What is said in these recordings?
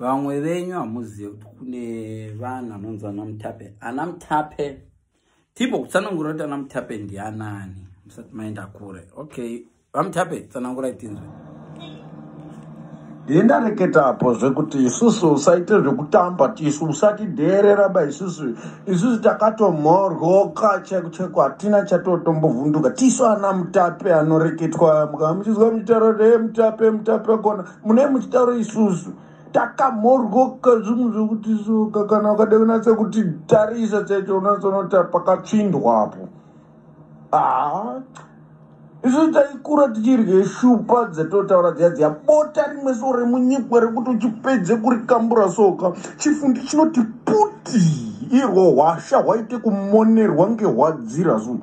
Vamwe venyu hamuzive kuti kune vanhu anonzi ana Mutape. Ana Mutape, tipo kutsanangura kuti ana Mutape ndianani musati maenda kure. Okay, vaMutape, tsanangurai tinzwe. Ndendareketapo zvekuti isusu usaite zvekutamba, tisu usatidheerera ba. Isusu takatomhoryoka chaiko chaiko, hatina chatotombovhunduka. Tisu ana Mutape anoreketwa, mukava muchizwa muchitaura kuti e Mutape, Mutape kona mune muchitaura, isusu takamhoryoka zvinhu zvekuti soka. Kana ukada kunatsa kuti tarisa chaicho, unatsonota pakatsvindwapo. Haa, isu taikura tichirye shupa dzatotaura dziya dziya, bota rimwe so remunyikwa rekuti uchipedze kurikambura soka, chifundi chinoti puti, irwo hwasha hwaite kumonerwa ngehwadzira so.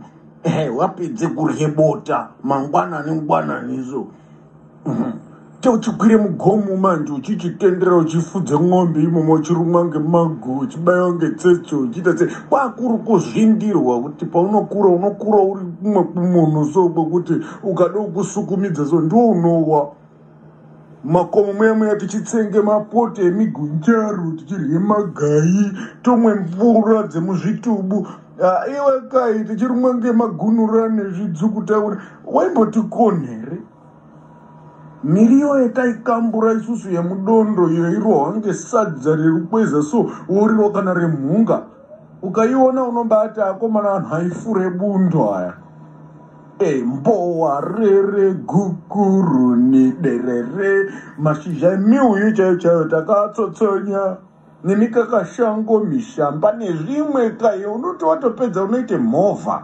Ehe, wapedze kurye bota mangwanani ngwanani so, uchikwire mugomo manje, uchichitendera, uchifudze ng'ombe imomo, uchirumwa ngemago, uchibayiwa ngetsetse, uchiita se kwakuri kuzvindirwa kuti paunokura unokura uri kumwe kumunhu so, kwekuti ukada kusukumidza so ndiwo unowa. Makomo muya muya tichitsenge mapoto emigunjaro, tichirye magai, tomwe mvura dzemuzvitubu. Iwe kai, tichirumwa ngemagunura nezvidzukuta, waimbotikonhere? Miriwo yataikambura isusu yemudondo iyo irohwa ngesadza rerukweza so, woriro kana remhunga, ukaiona unombati akomana, vanhu aifure bundo aya. E mbowa, rere, gukuruni, derere, mashizha emiuyu chaiyo chaiyo takatsotsonya, nemikakashango, mishamba nezvimwe kai. Unoti watopedza unoite mhovha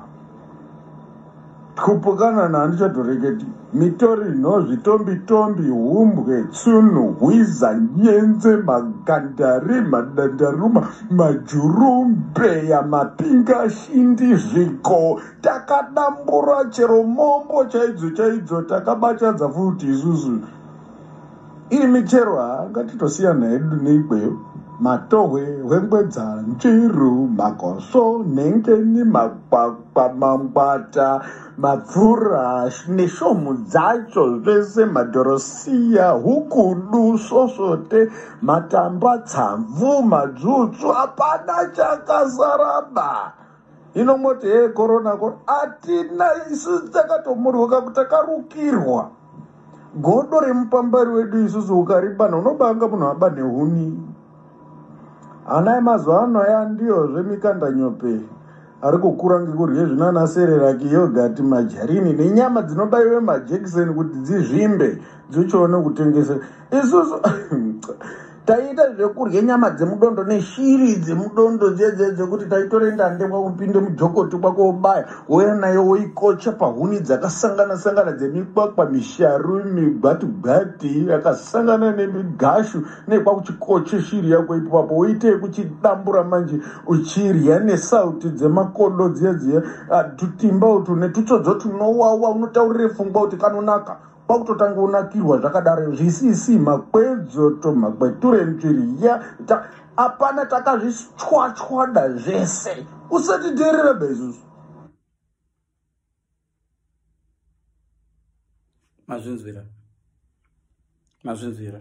kupukanana. Handichatoreketi mitorino, zvitombitombi, humbwe, tsunu, hwiza, nyenze, magandari, madandaruma, majurumbeya, mapinga, shindi, zviko. Takadambura chero mombo chaidzo chaidzo, takabachadza futi isusu. Iri michero, ha, ngatitosiyana hedu neikweyo. Matohwe, hwengwedza, nzviru, makosvo, nhengeni, makwakwa, mangwata, mapfura neshomu dzacho zvese, madhorosiya, hukudu, svosvote, matamba, tsamvu, madzvutsvu, hapana chakasaraba. Inomoti he korona koro, hatina isusu. Takatomurwa, takarukirwa godo remupambari wedu isusu. Ukaribana unobanga munhu aba nehuni. Ana emazuva ano aya ndiyozve mikandanyope ari kukura ngekurye zvinana Cerelac, yoghurt, majarini nenyama dzinobayiwe majekiseni kuti dzizvimbe dzochione kutengesa. Isusu taiita zvekurye nyama dzemudondo neshiri dzemudondo dzedze, dzekuti taitore ndande kwakupinde mujokoti, kwakobaya, wouya nayo, woikocha pahuni dzakasangana sangana dzemikwakwa, misharu, migwati-gwati yakasangana nemigashu, nekwakuchikoche shiri yako ipapo, woite yekuchidambura manje, uchirya nesauti dzemakodo dziya dziya, tutimba utu netutsodzo tunowawa. Unotaurire pfungwa kuti kanonaka, kwakutotanga unakirwa zvakadaro. Zvisisi, makwedzoto, makweture, nzviriya, hapana, takazvichwachwada zvese. Usatiteerera ba isusu. Mazvinzwira, mazvinzwira.